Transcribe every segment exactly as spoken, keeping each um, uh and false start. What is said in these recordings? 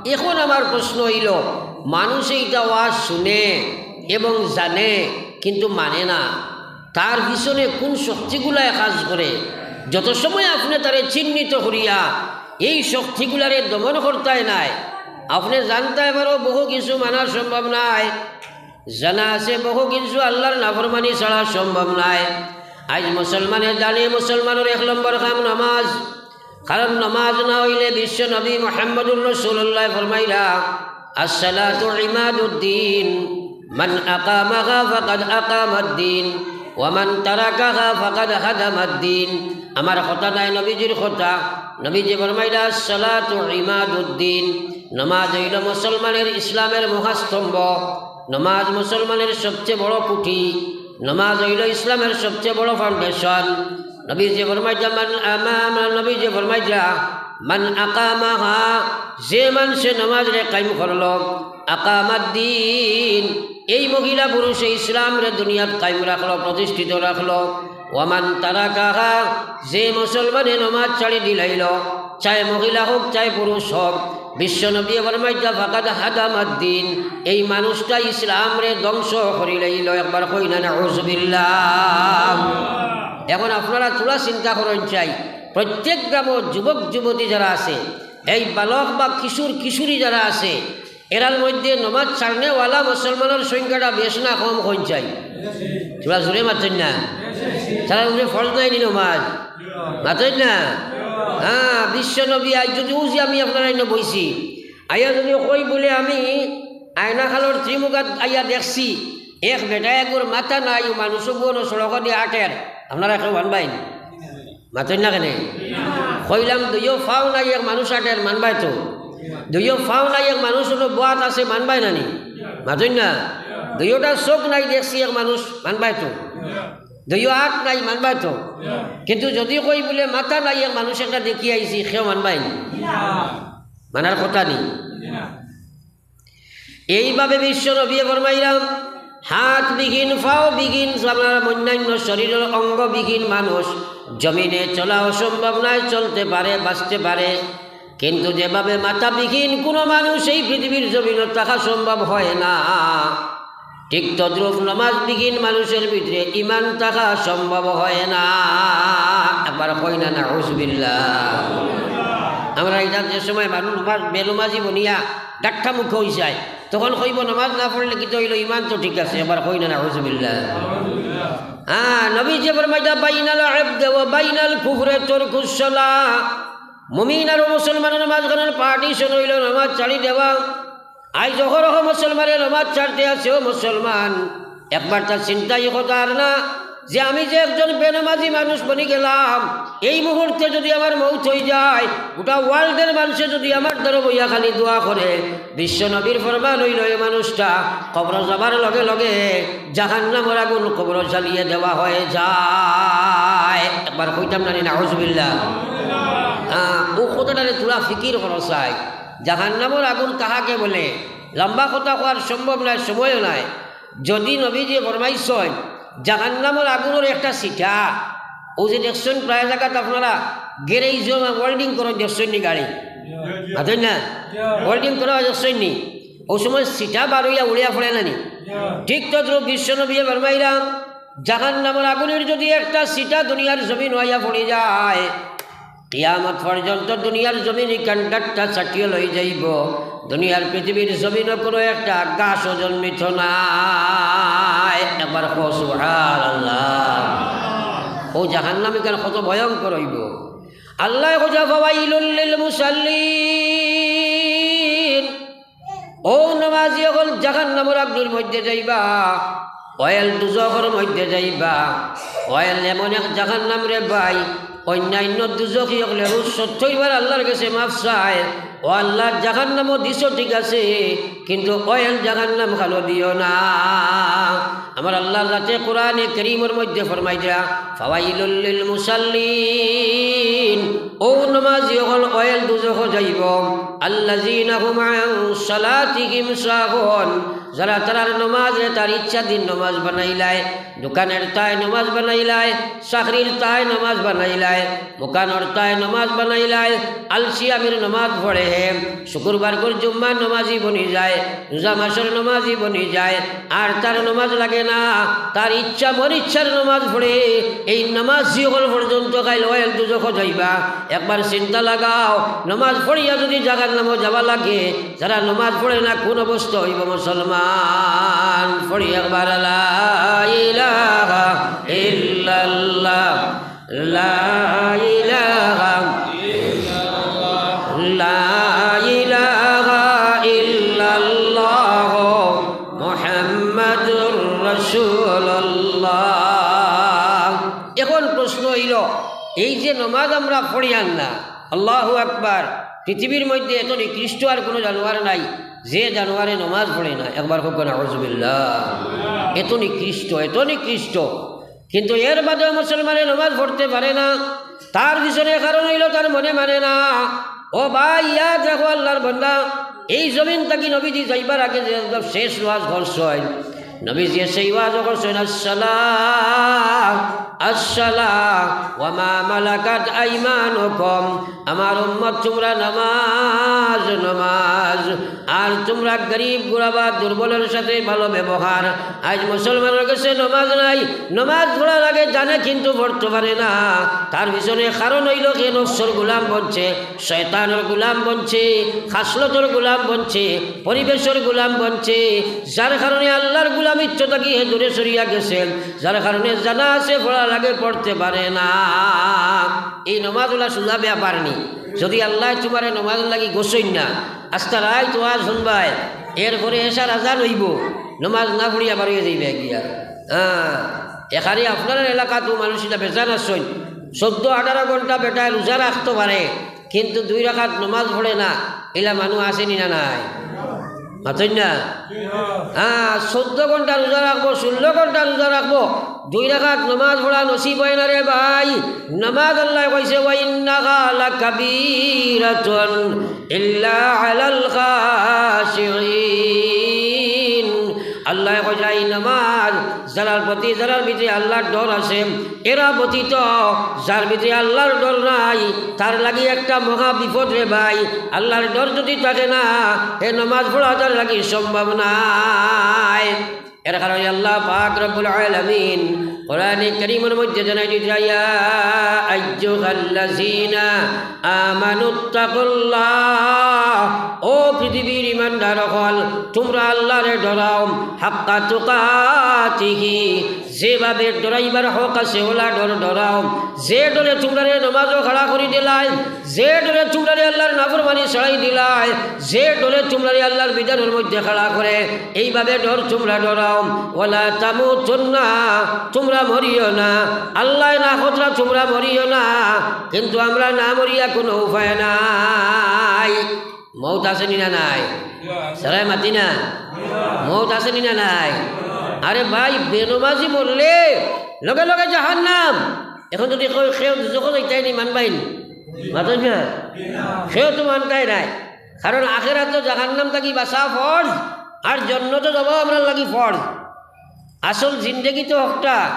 এখন আমার প্রশ্ন অইলো, মানুষে ইটা ওয়াজ শুনে এবং জানে, কিন্তু মানে না, তার পিছনে কোন শক্তিগুলায় কাজ করে? যত সময় আপনে তারে চিহ্নিত করিয়া এই শক্তিগুলারে দমন করতায় নায়, আপনে জানতায় পারো বহু কিছু মানা সম্ভব নায়। জানা আছে বহু কিছু আল্লার নাফরমানি ছাড়া সম্ভব নায়। আইজ মুসলমানে জানে মুসলমানর এক নম্বর কাম নামাজ, কারণ নামাজ না অইলে বিশ্ব নবী মুহাম্মদুর রাসূলুল্লাহ ফরমাইলা, "আসসালাতু ইমাদুদ্দিন, মান আকামাহা ফাকাদ আকামাদ্দিন, ওয়া মান তারাকাহা ফাকাদ হাদামাদ্দিন।" আমার কথা নায়, নবীজির কথা। নবীজি ফরমাইলা, "আসসালাতু ইমাদুদ্দিন।" নামাজ অইলো মুসলমানের ইসলামের মহাস্তম্ভ, নামাজ মুসলমানের সবচেয়ে বড় খুঁটি, নামাজ অইলো ইসলামের সবচেয়ে বড় foundation। নবীজি ফরমাইতা, মান আমা-, নবীজি ফরমাইতা, "মান আকামাহা", যে মানষে নামাজরে কায়েম করলো, আকামাদ্দিন, এই মহিলা পুরুষে ইসলামরে দুনিয়াত কায়েম রাখলো, প্রতিষ্ঠিত রাখলো। ওয়ামান তারাকাহা, যে মুসলমানে নামাজ ছাড়ি দিলাইলো, চাই মহিলা হোক, চাই পুরুষ হোক, বিশ্ব নবী ফরমাইতা, ফাকাদ হাদামাদ্দিন, এই মানুষটা ইসলামরে ধ্বংস করিলাইলো। একবার কই না, নাউজুবিল্লাহ। এখন আপনারা থুড়া চিন্তা করইন চাই, প্রত্যেক গ্রামো যুবক যুবতী যারা আছে, এই বালক বা কিশোর কিশোরী যারা আছে, এরার মধ্যে নমাজ ছাড়নেওয়ালা মুসলমানর সংখ্যাটা বেশ না কম, কইন চাই? থুড়া জোরে মাতইন না। তারার উপরে ফরজ নায়নি নমাজ? মাতইন না। হ্যাঁ, বিশ্ব নবী আইজ যুদি উজি আমি আপনারার ইনো বইছি, আইয়া যুদি কই বুলে আমি আয়নাখালর ত্রিমুখাত আইয়া দেখছি, এক বেটায় এগুর মাথা নাই, অউ মানুষ অগুন সড়কদি আটের, আপনারা কেউ মানবায়নি? মাতইন না কেনে? কইলাম, দুইও পাও নাই, এক মানুষ আটের, মানবায় তো? দুইও পাও নাই, এক মানুষ অনো বওয়াত আছে, মানবায় না নি? মাতইন না? দুইওটা চোখ নাই, দেখছি এক মানুষ, মানবায় তো? দুইও আত নাই, মানবায় তো? কিন্তু যুদি কই বুলে মাথা নাই, এক মানুষ একটা দেখি আইছি, কেউ মানবায় নি? মানার কথা নি? এইভাবে বিশ্ব নবী ফরমাইলাম, হাত বিহীন, পাও বিহীন, আপনার অন্যান্য শরীরর অঙ্গ বিহীন মানুষ জমিনে চলা অসম্ভব নায়, চলতে পারে, বাঁচতে পারে, কিন্তু যেভাবে মাথা বিহীন কোনো মানুষ এই পৃথিবীর জমিনো থাকা সম্ভব হয় না, ঠিক তদ্রূপ নমাজ বিহীন মানুষের ভিতরে ইমান থাকা সম্ভব হয় না। একবার কই না, নাউজুবিল্লাহ। আমরা ইটা যে সময় মানুষ নমাজ, বেনমাজি বনিয়া ডাট্টা মুখে অই যায়, তখন কইবো, নমাজ না পড়লে কিতা অইলো, ইমান তো ঠিক আছে। একবার কই না, নাউজুবিল্লাহ। হ্যাঁ, নবীজি ফরমাইতা, বাইনাল আবদে ওয়া বাইনাল কুফরে তরকুস সালাহ। মুমিন আর মুসলমানর মাঝখানর partition অইলো নমাজ ছাড়ি দেওয়া। আইজ অহরহ মুসলমানে নমাজ ছাড়তে আছে। ও মুসলমান, একবার তা চিন্তাই করতার না যে আমি যে একজন বেনমাজি মানুষ বনি গেলাম, এই মুহূর্তে যুদি আমার মউত অই যায়, গোটা world-এর মানষে যুদি আমার দ্বারা বইয়া খালি দোয়া করে, বিশ্ব নবীর ফরমান অইলো, এই মানুষটা কবরো যাবার লগে লগে জাহান্নামর আগুন কবরো জ্বালিয়ে দেওয়া হয়ে যায়। একবার কইতাম না নি, নাউজুবিল্লাহ। হ্যাঁ, অউ কথাটারে থুড়া ফিকির করো চাই। জাহান্নামর আগুন কাহাকে বলে? লম্বা কথা কওয়ার সম্ভব নায়, সময়ও নায়। যুদি নবীজি ফরমাইছইন, জাহান্নামর আগুনর একটা ছিটা, অউ যে দেখছইন প্রায় জাগাত আপনারা garage-ও welding করইন দেখছইন নি গাড়ি? মাতইন না? Welding করা দেখছইন নি? অউ সময় ছিটা বার অইয়া উড়িয়া পড়ে না নি? ঠিক তদ্রূপ বিশ্ব নবীয়ে ফরমাইরা, জাহান্নামর আগুনর যুদি একটা ছিটা দুনিয়ার জমিনো আইয়া পড়ি যায়, কিয়ামত পর্যন্ত দুনিয়ার জমিন ইখান ডাট্টা ছাটিয়া লই যাইবো। দুনিয়ার পৃথিবীর জমিনো কোনো একটা ঘাসও জন্মিত নায়। একবার কও সুবহানাল্লাহ। অউ জাহান্নাম ইখান কত ভয়ঙ্কর অইবো। আল্লায় কইরা, ফাওয়াইলুল লিল মুসাল্লিন। অউ নমাজি অকল জাহান্নামর আগুনর মধ্যে যাইবা, অয়েল দুজখর মধ্যে যাইবা। অয়েল এমন এক জাহান্নাম রে ভাই, অন্যান্য দুজখি অকলে রোজ সত্তইর বার আল্লার গেছে মাফ চায়, "ও আল্লা, জাহান্নামও দিছো ঠিক আছে, কিন্তু অয়েল জাহান্নাম খালো দিও না।" আমার আল্লার জাতে কোরআনে করিমর মধ্যে ফরমাইরা, ফাওয়াইলুল লিল মুসাল্লিন, অউ নমাজি অকল অয়েল দুজখো যাইবো। আল্লাযীনা হুম আন সালাতিহিম সাহুন, যারা তারার নমাজরে তার ইচ্ছাধীন নমাজ বানাইলায়, দোকানের তায় নমাজ বানাইলায়, চাকরির তায় নমাজ বানাইলায়, মুকানর তায় নমাজ বানাইলায়, আলসিয়ামির নমাজ পড়ে, শুক্রবার কর জুম্মার নমাজি বনি যায়, রোজা মাসর নমাজি বনি যায়, আর তার নমাজ লাগে না, তার ইচ্ছা মন ইচ্ছার নমাজ পড়ে। এই নমাজি অকল পর্যন্ত কাইল অইল দুজখো যাইবা। একবার চিন্তা লাগাও, নমাজ পড়িয়া যদি জাহান্নামো যাওয়া লাগে, যারা নমাজ পড়ে না, কোন অবস্থা অইবো মুসলমান? পড়ি একবার, লা ইলাহা ইল্লাল্লাহ, লা ইলাহা, লা ইলাহা ইল্লাল্লাহ, মুহাম্মাদুর রাসূলুল্লাহ। এখন প্রশ্ন অইল, এই যে নমাজ আমরা পড়িয়ার না, আল্লাহু আকবার, পৃথিবীর মধ্যে এত নিকৃষ্ট আর কোনো জানোয়ার নাই, যে জানোয়ারে নমাজ পড়ে না। একবার কউক্কা, নাউজুবিল্লাহ। এত নিকৃষ্ট, এত নিকৃষ্ট, কিন্তু এর বাদেও মুসলমানে নমাজ পড়তে পারে না। তার পিছনে কারণ অইল তার মনে মানে না। ও ভাই, ইয়াদ রাখো আল্লাহর বান্দা, এই জমিন থাকি নবীজি যাইবার আগে যে সব শেষ ওয়াজ করছইন, নবীজি সেই ওয়াজ করছইন, আসসালাহ, আসসালাহ, ওয়া মা মালাকাত আইমানুকুম, আমার উম্মত, তোমরা নামাজ, নামাজ, আর তোমরা গরিব গুরাবা দুর্বলের সাথে ভালো ব্যবহার। আজ মুসলমানের কাছে নামাজ নাই, নামাজ পড়ার আগে জানে কিন্তু পড়তে পারে না। তার পিছনে কারণ অইল কে নফসর গোলাম বনছে, শয়তানর গোলাম বনছে, খাসলতর গোলাম বনছে, পরিবেশর গোলাম বনছে, যার কারণে আল্লাহর গোলামিত্ব থাকি হে দূরে সরিয়া গেছে, যার কারণে জানা আছে পড়ার আগে পড়তে পারে না। এই নমাজ ওলা সোজা ব্যাপার নি। যদি আল্লাহ তোমারে নমাজ লাগি গোসইন না, আস্তা রাইত ওয়াজ শুনবায়, এরপরে এশার আজান অইবো, নমাজ না পড়িয়া বারইয়া যাইবায় গিয়া। হ্যাঁ, এখানে আপনার এলাকাত মানুষ ইলা বেজান আছইন, চৌদ্দ আঠারো ঘন্টা বেটায় রোজা রাখতো পারে, কিন্তু দুই রাকাত নমাজ পড়ে না, ইলা মানুষ আছে নি না নাই? মাতইন না? হ্যাঁ, চৌদ্দ ঘন্টা রোজা রাখবো, ষোলো ঘন্টা রোজা রাখবো, দুই রাকাত নমাজ পড়া নসিব অয় না রে ভাই। নমাজ আল্লায় কইছে, "ওয়া ইন্নাহা লাকাবীরাতুন ইল্লা আলাল খাশিঈন।" আল্লায় কইছে, এই নমাজ যারার প্রতি, যারার ভিতরে আল্লাহর ডর আছে, এরা ব্যতীত যার ভিতরে আল্লাহর ডর নাই, তার লাগি একটা মহা বিপদ রে ভাই। আল্লাহর ডর যদি থাকে না, হে নমাজ পড়া তার লাগি সম্ভব নায়। এর কারণে আল্লাহ পাক রব্বুল আলামিন কোরআনে কারীমের মধ্যে জানাই দিতরা, "ইয়া আইয়ুহাল্লাযীনা আমানুত্তাকুল্লাহ।" ও পৃথিবীর ইমানদার অকল, তোমরা আল্লাহরে ডরাও, হাক্কা তুকাতিহি, যেভাবে ডরাইবার হক আছে, ওলা ডর ডরাও। যে ডরে তোমরারে নমাজও খাড়া করি দিলায়, যে ডরে তোমরারে আল্লাহর নাফরমানি ছাড়াই দিলায়, যে ডরে তোমরারে আল্লাহর বিধানের মধ্যে খাড়া করে, এইভাবে ডর তোমরা ডরাও। ওয়ালা তামুতুন্না, তোমরা মরিও না। আল্লায় না করতরা তোমরা মরিও না, কিন্তু আমরা না মরিয়া কোনো উপায় নাই। মউত আছে নি না নাই? সারায় মাতি না। মউত আছে নি না নাই? আরে ভাই, বেনমাজি মরলে লগে লগে জাহান্নাম। এখন যদি কই কেউ দুজখো যাইতায় নি, মানবায় নি? মাতইন না। কেউ তো মানতায় নায়। কারণ আখেরাতো জাহান্নাম থাকি বাঁচা ফরজ, আর জন্নতো যাওয়া আমরার লাগি ফরজ। আসল জিন্দেগি তো একটা,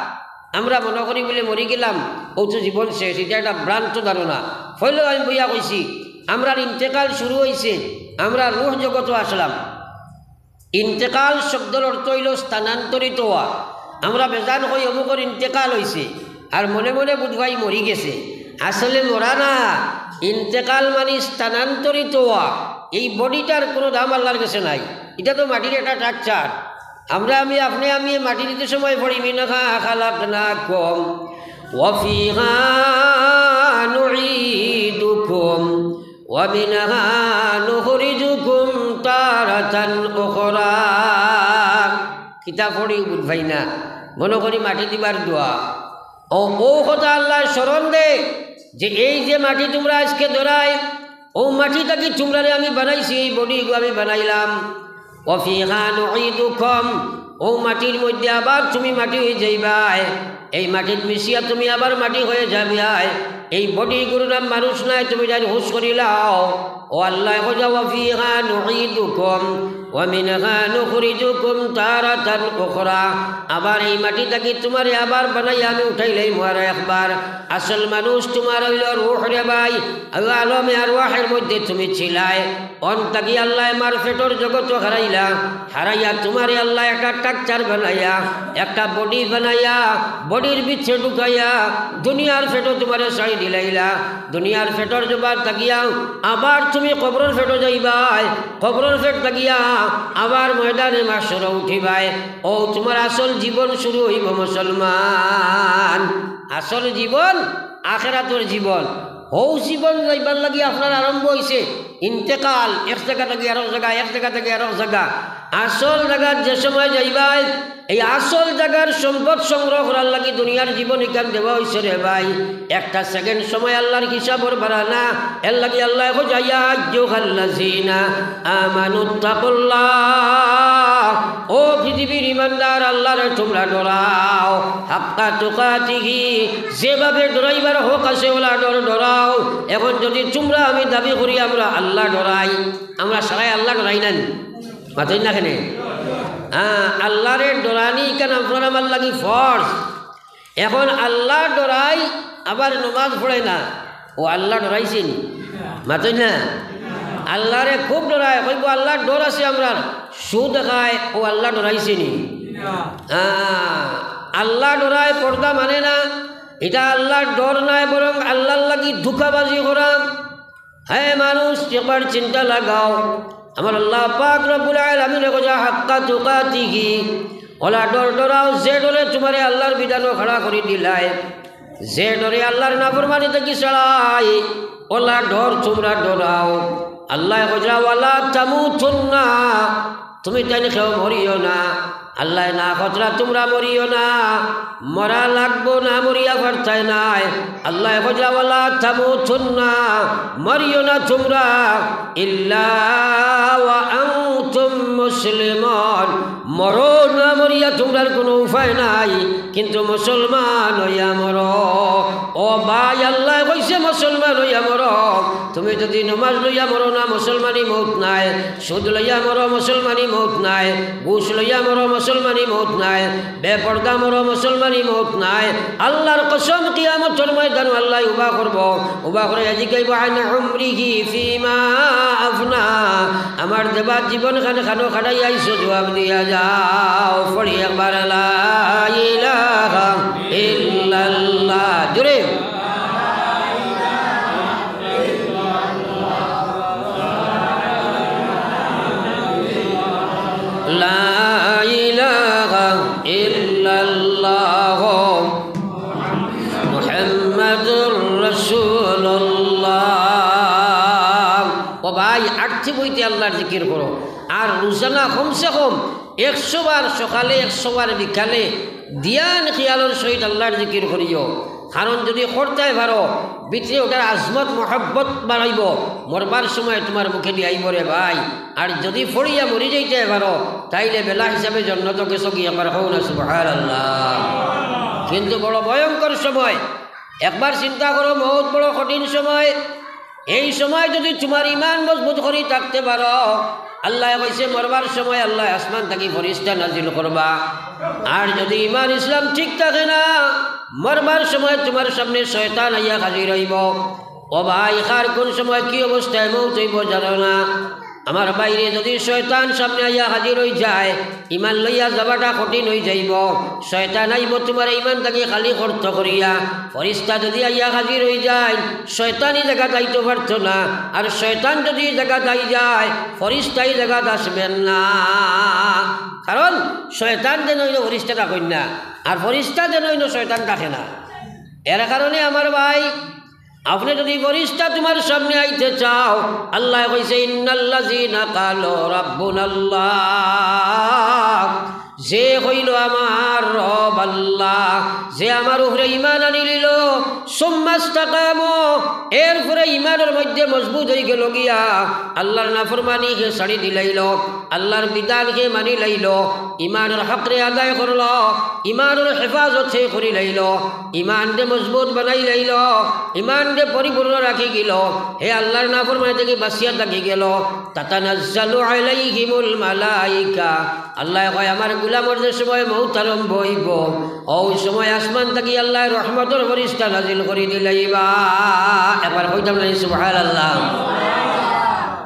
আমরা মনো করি বুলে মরি গেলাম, অউ তো জীবন শেষ, ইটা একটা ভ্রান্ত ধারণা। পয়লাউ আমি বইয়া কইছি, আমরার ইন্তেকাল শুরু অইছে, আমরা রুহ জগতো আসলাম। ইন্তেকাল শব্দর অর্থ অইলো স্থানান্তরিত অওয়া। আমরা বেজান কই অমুকর ইন্তেকাল অইছে, আর মনে মনে বুধ ভাই মরি গেছে। আসলে মরা না, ইন্তেকাল মানি স্থানান্তরিত অওয়া। এই বডিটার কোনো দাম আল্লাহর গেছে নাই, ইটা তো মাটির একটা স্ট্রাকচার। আমরা আমি, আপনে আমি মাটি দিতে সময় পড়ি, "মিনহা খালাকনাকুম ওয়া ফিহা নুঈদুকুম ওয়া মিনহা নুখরিজুকুম তারাতান উখরা।" কিতা পড়ি বুঝ পাই না, মনো করি মাটি দিবার দোয়া। অউ, অউ কথা আল্লায় স্মরণ দে যে এই যে মাটি তোমরা আইজকে ধরায়, অউ মাটি থাকি তোমরারে আমি বানাইছি, এই বডিগু আমি বানাইলাম। ওয়া ফিহা নুঈদুকুম, অউ মাটির মধ্যে আবার তুমি মাটি অইযাইবায়। এই মাটিত মিশিয়া তুমি আবার মাটি অইযাইবায়। এই বডিগুর নাম মানুষ নায়, তুমি জানি হুশ করিলাও। অউ আল্লায় কইরা, ওয়া ফিহা নুঈদুকুম ومنها نخرجكم تارة أخرى। আবার এই মাটি থাকি তুমারে আবার বানাইয়া আমি উঠাইলাইমু আরো একবার। আসল মানুষ তুমার অইলো রুহ রে ভাই। অউ আলমে আরওয়াহের মধ্যে তুমি ছিলায়। অন থাকি আল্লায় মার পেটর জগতো হারাইলা। হারাইয়া তুমারে আল্লায় একটা structure বানাইয়া, একটা body বানাইয়া, bodyর ভিতরে ঢুকাইয়া দুনিয়ার পেটো তুমারে ছাড়ি দিলাইলা। দুনিয়ার পেটর জবান থাকিয়া আবার তুমি কবরর পেটো যাইবায়। কবরর পেট থাকিয়া আবার ময়দানে মাশরো উঠিবায়। অউ তুমার আসল জীবন শুরু অইবো মুসলমান। আসল জীবন, আখেরাতর জীবন। অউ জীবন যাইবার লাগি আপনার আরম্ভ অইছে ইন্তেকাল, এক জাগা থাকি আরক জাগা, এক জাগা থাকি আরক জাগা। আসল জাগাত যে সময় যাইবায়, এই আসল জাগার সম্পদ সংগ্রহ করার লাগি দুনিয়ার জীবন ইখান দেওয়া অইছে রে ভাই। একটা second সময় আল্লার হিসাবর বারানা। এর লাগি আল্লায় কইন, "ইয়া আইয়ুহাল্লাযীনা আমানুত্তাকুল্লাহ।" ও পৃথিবীর ইমানদার, আল্লারে তুমরা ডরাও। হাক্কা তুকাতিহি, যেভাবে ডরাইবার হক আছে, অলা ডর ডরাও। এখন যদি তুমরা আমি দাবি করি আমরা আল্লা ডরাই, আমরা সারায় আল্লা ডরাই না নি? মাতইন না কেনে? হ্যাঁ, আল্লারে ডরানি ইখান আপনার আমার লাগি ফরজ। এখন আল্লা ডরাই, আবার নমাজ পড়ে না, অউ আল্লা ডরাইছে নি? মাতইন না? আল্লারে খুব ডরায়, কইবো, "আল্লার ডর আছে আমরার।" সুদ খায়, অউ আল্লা ডরাইছে নি? হ্যাঁ, আল্লা ডরায়, পর্দা মানে না, ইটা আল্লার ডর নায়, বরং আল্লার লাগি ধুকাবাজি করা। হে মানুষ, একবার চিন্তা লাগাও। আমার আল্লা পাক রব্বুল আলামিনে কইন, "হাক্কা তুকাতিহি।" অলা ডর ডরাও, যে ডরে তুমারে আল্লার বিধানো খাড়া করি দিলায়, যে ডরে আল্লার নাফরমানি থাকি ছাড়ায়, অলা ডর তুমরা ডরাও। আল্লায় কইরা, "ওয়ালা তামুতুন্না।" তুমি তাইন কেউ মরিও না। আল্লায় না কইরা তুমরা মরিও না, মরা লাগবো না, মরিয়া পারতায় নায়। আল্লায় কইরা, "ওয়ালা তামুতুন্না", মরিও না তুমরা, "ইল্লা ওয়া আনতুম মুসলিমুন", মরো না মরিয়া তুমরার কুনু উপায় নাই, কিন্তু মুসলমান অইয়া মরো। ও ভাই, আল্লায় কইছে মুসলমান অইয়া মরো। তুমি যদি নমাজ লইয়া মরো না, মুসলমানি মউত নায়। সুদ লইয়া মরো, মুসলমানি মউত নায়। ঘুষ লইয়া মরো, মুসলমানি মউত নায়। বেপর্দা মরো, মুসলমানি মউত নায়। আল্লার কসম, কিয়ামতর ময়দানো আল্লায় উবা করবো, উবা করাইয়া জিকাইবো, "আন উমরিহি ফিমা আফনা।" আমার দেবা জীবন খান খানো খাটাই আইছো, জবাব দিয়া যাও। পড়ি একবার, "লা ইলাহা ইল্লাল্লাহ।" জোরে। লা ইলাহা ইল্লাল্লাহ মুহাম্মাদুর রাসূলুল্লাহ। ও ভাই, আটটি বইতে আল্লার জিকির করো, আর রোজানা কমসে কম একশো বার সকালে, একশো বার বিকালে ধ্যান খেয়ালর সহিত আল্লার জিকির করিও। কারণ যদি করতায় পারো, ভিতরে ওটার আজমত মহব্বত বাড়াইবো, মরবার সময় তুমার মুখেদি আইবো রে ভাই। আর যদি পড়িয়া মরি যাইতায় পারো, তাইলে বেলা হিসাবে জন্নতো গেছো গি, একবার কও না সুবহানাল্লাহ। কিন্তু বড় ভয়ঙ্কর সময়, একবার চিন্তা করো, মউত বড় কঠিন সময়। এই সময় যদি তুমার ইমান মজবুত করি থাকতে পারো, আল্লায় কইছে মরবার সময় আল্লায় আসমান থাকি ফিরিস্তা নাজিল করবা। আর যদি ইমান ইসলাম ঠিক থাকে না, মরবার সময় তুমার সামনে শয়তান আইয়া হাজির অইবো। ও ভাই, কার কুন সময় কি অবস্থায় মউত অইবো জানো না। আমার ভাইরে, যদি শয়তান সামনে আইয়া হাজির অইযায়, ইমান লইয়া যাবাটা কঠিন অইযাইবো। শয়তান আইবো তুমারে ইমান থাকি খালি করতো করিয়া। ফিরিস্তা যদি আইয়া হাজির অইযায়, শয়তানি জাগাত আইতো পারতো না। আর শয়তান যদি জাগাত আইযায়, ফিরিস্তা ই জাগাত আসবেন না। কারণ শয়তান যেন অইলো ফিরিস্তা থাকইন না, আর ফিরিস্তা যেন অইলো শয়তান থাকে না। এর কারণে আমার ভাই, আপনে যদি ফিরিস্তা তুমার সামনে আইতে চাও, আল্লায় কইছে, "ইন্নাল্লাযীনা ক্বালু রাব্বুনাল্লাহ", যে কইলো, "আমার রব আল্লাহ", যে আমার উপরে ইমান আনিলিলো, সুম্মাস্তাকামু, এরপরে ইমানর মধ্যে মজবুত অইগেলো গিয়া, আল্লার নাফরমানি হে ছাড়ি দিলাইলো, আল্লার বিধান হে মানিলাইলো, ইমানর হকরে আদায় করলো, ইমানর হেফাজত হে করি লাইলো, ইমানরে মজবুত বানাই লাইলো, ইমানরে পরিপূর্ণ রাখি গেলো। হে আল্লাহর নাফরমানি থাকি বাঁচিয়া থাকি গেলো। তাতানাজ্জালু আলাইহিমুল মালাইকা। আল্লায় কয়, আমার গুলামর যে সময় মউত আরম্ভ অইবো, অউ সময় আসমান থাকি আল্লায় রহমতর ফিরিস্তা নাজিল করি দিলাইবা। একবার কইতাম না নি সুবহানাল্লাহ?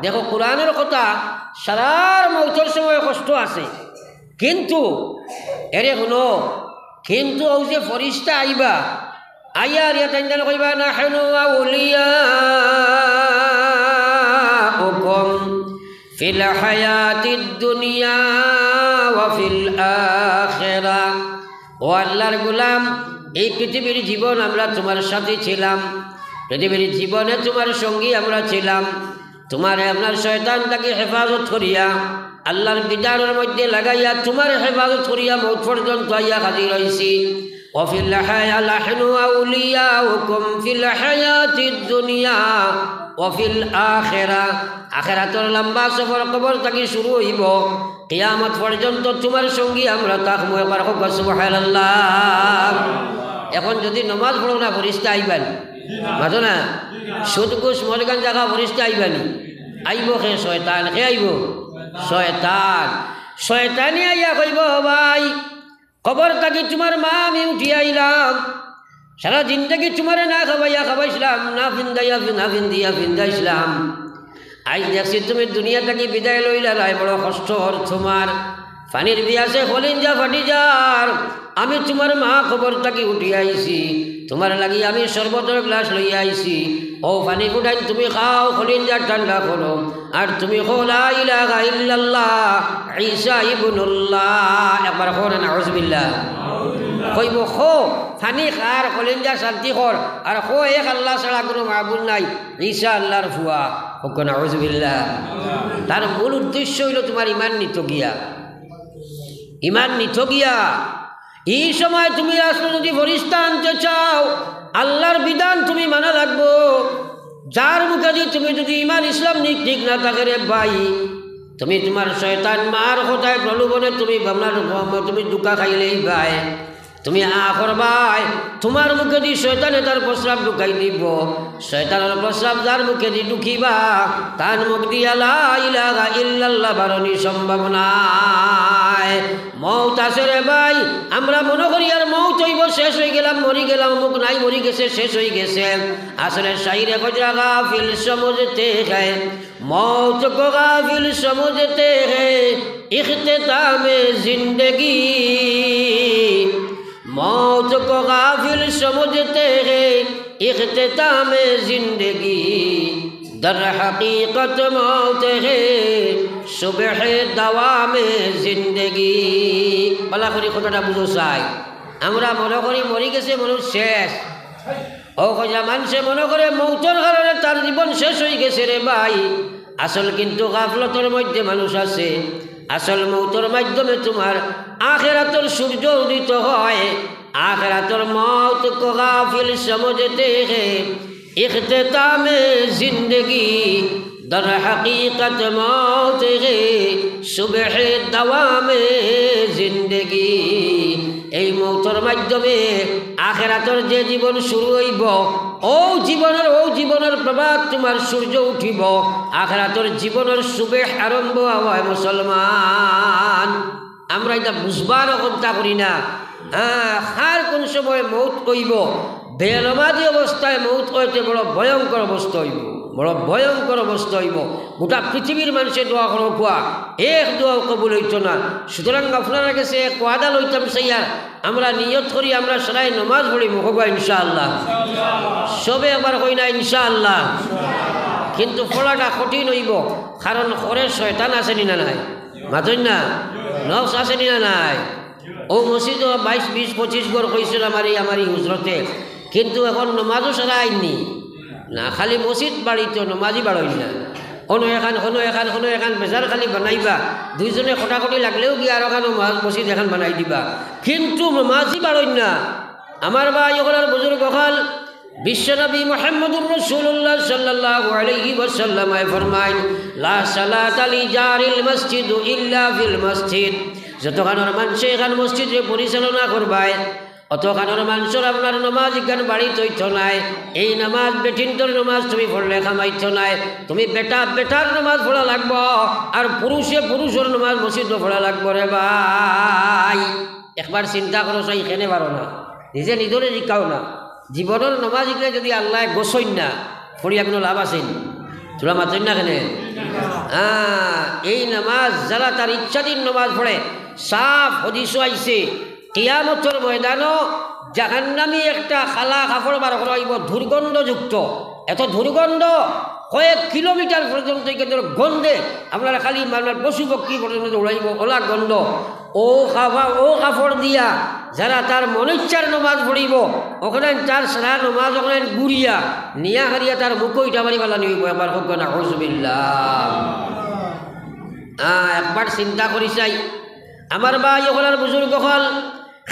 দেখো, কোরআনর কথা, সারার মউতর সময় কষ্ট আছে, কিন্তু এরে হুনো, কিন্তু অউ যে ফিরিস্তা আইবা, আইয়া আর ইয়া তাইন কইবা, নাহনু আউলিয়াউকুম ফিল হায়াতিদ দুনিয়া ওয়া ফিল আখিরা। ও আল্লাহর গোলাম, এই পৃথিবীর জীবন আমরা তোমার সাথে ছিলাম, পৃথিবীর জীবনে তোমার সঙ্গী আমরা ছিলাম, তোমারে আপনার শয়তান থাকি হেফাজত করিয়া, আল্লাহর বিধানর মধ্যে লাগাইয়া, তোমারে হেফাজত করিয়া মউত পর্যন্ত আইয়া হাজির অইছি। ওয়া ফিল হায়া-, নাহনু আউলিয়াউকুম ফিল হায়াতিদ দুনিয়া ওয়া ফিল আখিরা। আখিরাতর লম্বা সফর কবর থাকি শুরু অইবো, কিয়ামত পর্যন্ত তোমার সঙ্গী আমরা থাকমু। একবার কউক্কা সুবহানাল্লাহ। এখন যদি নমাজ পড়ো না, ফিরিস্তা আইবা নি? মাতো না। সুদ ঘুষ মদ গাঞ্জা খাওয়া ফিরিস্তা আইবা নি? আইবো কে? শয়তান। কে আইবো? শয়তান। শয়তানে আইয়া কইবো, ও ভাই, কবর থাকি তোমার মা আমি উঠিয়া আইলাম, সারা জিন্দেগি তোমারে না খাওয়াইয়া খাওয়াইছলাম, না ফিন্দাইয়া ফি-, না ফিন্দিয়া ফিন্দাইছলাম। আইজ দেখছি তুমি দুনিয়া থাকি বিদায় লইলায়, বড় কষ্ট অর তোমার, পানির পিয়াসে কলিঞ্জা ফাটি যার। আমি তোমার মা কবর থাকি উঠিয়া আইছি, তোমার লাগি আমি শরবতর গ্লাস লইয়া আইছি, অউ পানি ফুটাইন তুমি খাও, কলিঞ্জা ঠান্ডা করো। আর তুমি কও, লা ইলাহা ইল্লাল্লাহ, ঈসা ইবনুল্লাহ। একবার কও না, নাউজুবিল্লাহ। কইবো, কও, পানি খা আর কলিঞ্জা শান্তি কর, আর কও, এক আল্লাহ ছাড়া কুনু মাবুদ নাই, ঈসা আল্লাহর ফুয়া। কউক্কা নাউজুবিল্লাহ। তার মূল উদ্দেশ্য অইলো তোমার ইমান নিতো গিয়া, ইমান নিতো গিয়া। এই সময় তুমি রাসূল যদি ফিরিস্তা আনতে চাও, আল্লাহর বিধান তুমি মানা লাগবো। যার মুখেদি তুমি যদি ইমান ইসলাম নি-, ঠিক না থাকে রে ভাই, তুমি তোমার শয়তান মার কথায় প্রলোভনে তুমি ভাবনা, তুমি ধোকা খাইলাইবায়। তুমি আ করবায়, তোমার মুখেদি শয়তানে তার প্রস্রাব ঢুকাই দিবো। শয়তানর প্রস্রাব যার মুখেদি ঢুকিবা, তার মুখদি লা ইলাহা ইল্লাল্লাহ বারনি সম্ভব নায়। মউত আছে রে ভাই, আমরা মনো করি আর মউত অইবো, শেষ অইগেলাম, মরিগেলাম, অমুক নাই, মরিগেছে, শেষ অইগেছে। আসলে শাইরে কইরা গাফিল সমঝতে হ্যায়, মউত কো গাফিল সমঝতে হ্যায়, ইখতিতামে জিন্দেগি। মউত কো গাফিল সমঝতে হ্যায়, ইখতিতামে জিন্দেগি। در حقیقت موت ہے صبح دوام زندگی۔ ভালা করি কথাটা বুঝো চাই। আমরা মনো করি মরিগেছে, মানুষ শেষ। অউ কইরা মানষে মনো করে মউতর কারণে তার জীবন শেষ অইগেছে রে ভাই। আসল কিন্তু গাফলতর মধ্যে মানুষ আছে। আসল মউতর মাধ্যমে তোমার আখেরাতর সূর্য উদিত হয়। آخرت موت کو غافل سمجھتے ہیں، اختتام زندگی در حقیقت موت ہے، صبح دوام زندگی۔ এই মউতর মাধ্যমে আখেরাতর যে জীবন শুরু অইবো, অউ জীবনর, অউ জীবনর প্রভাত তোমার সূর্য উঠিবো, আখেরাতর জীবনর সুবেহ আরম্ভ অয় মুসলমান। আমরা ইতা বুঝবারও চিন্তা করি না। হ্যাঁ, কার কুন সময় মউত অইবো, বেনমাজি অবস্থায় মউত অইতে বড় ভয়ঙ্কর অবস্থা অইবো, বড় ভয়ঙ্কর অবস্থা অইবো। গোটা পৃথিবীর মানষে দোয়া করউক্কা, এক দোয়াও কবুল অইতো না। সুতরাং আপনারার গেছে এক ওয়াদা লইতাম চাইয়ার, আমরা নিয়ত করি, আমরা সারায় নমাজ পড়িমু, কউক্কা ইনশাআল্লাহ। সবে একবার কই না ইনশাআল্লাহ। কিন্তু পড়াটা কঠিন অইবো, কারণ ঘরে শয়তান আছে নি না নাই? মাতইন না, নফস আছে নি না নাই? অউ মসজিদো বাইশ, বিশ, পঁচিশ ঘর কইছিল আমারে, আমারে হুজরতে, কিন্তু এখন নমাজও সারা আইননি। না, খালি মসজিদ বাড়িত নমাজি বাড়ইন না। অনো এখান, অনো এখান, অনো এখান বেজার খালি বানাইবা। দুইজনে কটাকটি লাগলেও গিয়া আরোখানো মা-, মসজিদ এখান বানাই দিবা। কিন্তু নমাজি বাড়ইন না। আমার ভাই অকল আর বুজুর্গ অকল, বিশ্বনবী মুহাম্মদুর রাসূলুল্লাহ সাল্লাল্লাহু আলাইহি ওয়াসাল্লামে ফরমাইন, لا صلاة لجار المسجد إلا في المسجد। যতখানর মানষে এখান মসজিদরে পরিচালনা করবায়, অতখানর মানষর আপনার নমাজ ইখান বাড়িত অইতো নায়। এই নমাজ বেটিন্তর নমাজ তুমি পড়লে কামাইতো নায়। তুমি বেটা বেটার নমাজ পড়া লাগবো, আর পুরুষে পুরুষর নমাজ মসজিদো পড়া লাগবো রে ভাই। একবার চিন্তা করো চাই, কেনে পারো না, নিজে নিজরে জিকাও না। জীবনর নমাজ ইগলা যদি আল্লায় গছইন না, পড়িয়া কুনু লাভ আছে নি? তোরা মাতইন না কেনে? হ্যাঁ, এই নমাজ যারা তার ইচ্ছাধীন নমাজ পড়ে, সাফ হাদিসো আইছে, কিয়ামতর ময়দানো জাহান্নামী একটা কালা কাপড় বার করা অইবো, দুর্গন্ধযুক্ত। এত দুর্গন্ধ, কয়েক কিলোমিটার পর্যন্ত ইখানর গন্ধে আপনার খালি আপনার পশু পক্ষী পর্যন্ত দৌড়াইবো, ওলা গন্ধ। ও কাপড়, ও কাপড় দিয়া যারা তার মনিচ্ছার নমাজ পড়িবো, ওখানে তার সারা নমাজ ওখানে গুড়িয়া নিয়া হারিয়া তার মুখো ইটা মারি ফালানি অইবো। একবার কউক্কা না, নাউজুবিল্লাহ। আহ, একবার চিন্তা করি চাই, আমার ভাই অকল আর বুজুর্গ অকল,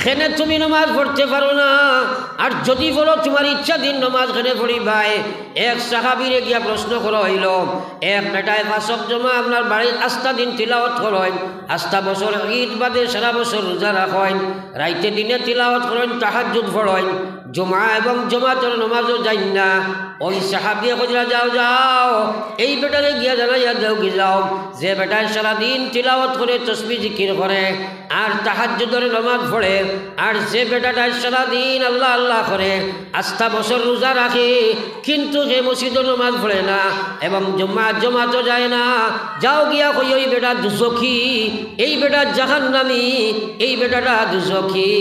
কেনে তুমি নমাজ পড়তে পারো না? আর যদি পড়ো, তোমার ইচ্ছাধীন নমাজ কেনে পড়িবায়? এক সাহাবীরে গিয়া প্রশ্ন করা অইলো, এক বেটায় পাঁচ ওয়াক্ত জমা আপনার বাড়িত আস্তা দিন তিলাওয়াত করইন, আস্তা বছর ঈদ বাদে সারা বছর রোজা রাখইন, রাইতে দিনে তিলাওয়াত করইন, তাহাজ্জুদ পড়ইন, জুমা এবং জমাতর নমাজও যাইন না। ওই সাহাবীয়ে কইরা, "যাও, যাও, এই বেটারে গিয়া জানাইয়া দেওগি যাও, যে বেটায় সারাদিন তিলাওয়াত করে, তসবিহ জিকির করে, আর তাহাজ্জুদর নমাজ পড়ে, আর যে বেটাটায় সারাদিন আল্লাহ আল্লাহ করে, আস্তা বছর রোজা রাখে, কিন্তু হে মসজিদো নমাজ পড়ে না এবং জুম্মা জমাতো যায় না, যাও গিয়া কইও, এই বেটা দুজখি, এই বেটা জাহান্নামী, এই বেটাটা দুজখি।"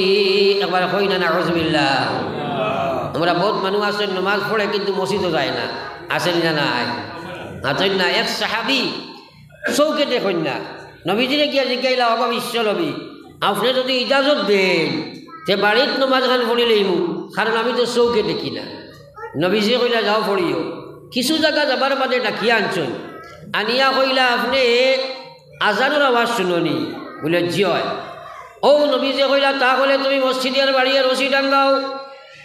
একবার কই না, নাউজুবিল্লাহ। আমরা বউত মানুষ আছে নমাজ পড়ে কিন্তু মসজিদো যায় না, আছে নি না নাই? মাতইন না। এক সাহাবী চউখে দেখইন না, নবীজিরে গিয়া জিগাইলা, "ওগো বিশ্ব নবী, আপনে যদি ইজাজত দেইন, তে বাড়িত নমাজ খান পড়িলাইমু, কারণ আমি তো চউখে দেখি না।" নবীজিয়ে কইলা, "যাও পড়িও।" কিছু জাগা যাবার বাদে ডাকিয়া আনছইন, আনিয়া কইলা, "আপনে আজানর আওয়াজ হুনো নি?" বুলে, "জি অয়।" ও নবীজিয়ে কইলা, "তা অইলে তুমি মসজিদর বাড়িয়ে রশি টাঙ্গাও,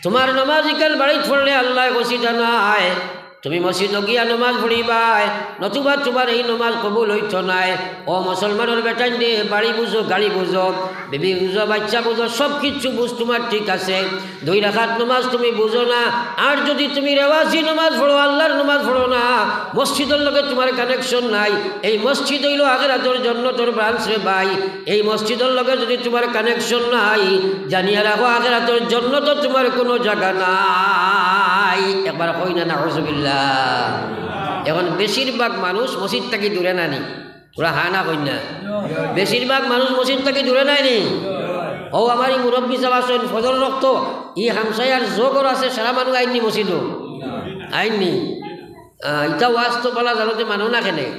তোমার নমাজ ইখান বাড়িত পড়লে আল্লায় গছিতা নায়, তুমি মসজিদো গিয়া নমাজ পড়িবায়, নতুবা তোমার এই নমাজ কবুল অইতো নায়।" ও মুসলমানর বেটাইন রে, বাড়ি বুঝো, গাড়ি বুঝো, বিবি বুঝো, বাইচ্চা বুঝো, সব কিচ্ছু বুঝ, তোমার ঠিক আছে। দুই রাকাত নমাজ তুমি বুঝো না, আর যদি তুমি রেওয়াজি নমাজ পড়ো, আল্লার নমাজ পড়ো না, মসজিদর লগে তোমার connection নাই, এই মসজিদ অইলো আখেরাতর জন্নতর branch রে ভাই। এই মসজিদর লগে যদি তোমার connection নাই, জানিয়া রাখো, আখেরাতর জন্নতো তোমার কুনু জাগা নাই। একবার কই না, নাউজুবিল্লাহ। এখন বেশিরভাগ মানুষ মসজিদ থাকি দূরে না নি? তোরা হা না কই না? বেশিরভাগ মানুষ মসজিদ থাকি দূরে নায় নি? ও আমার ই মুরব্বি সাব আছইন, ফজর রক্ত, ই হামসায়ার জগর আছে, সারা মানুষ আইন নি মসজিদো? আইন নি? আহ, ইতা ওয়াজ তো বালা জানো তে মানো না কেনে?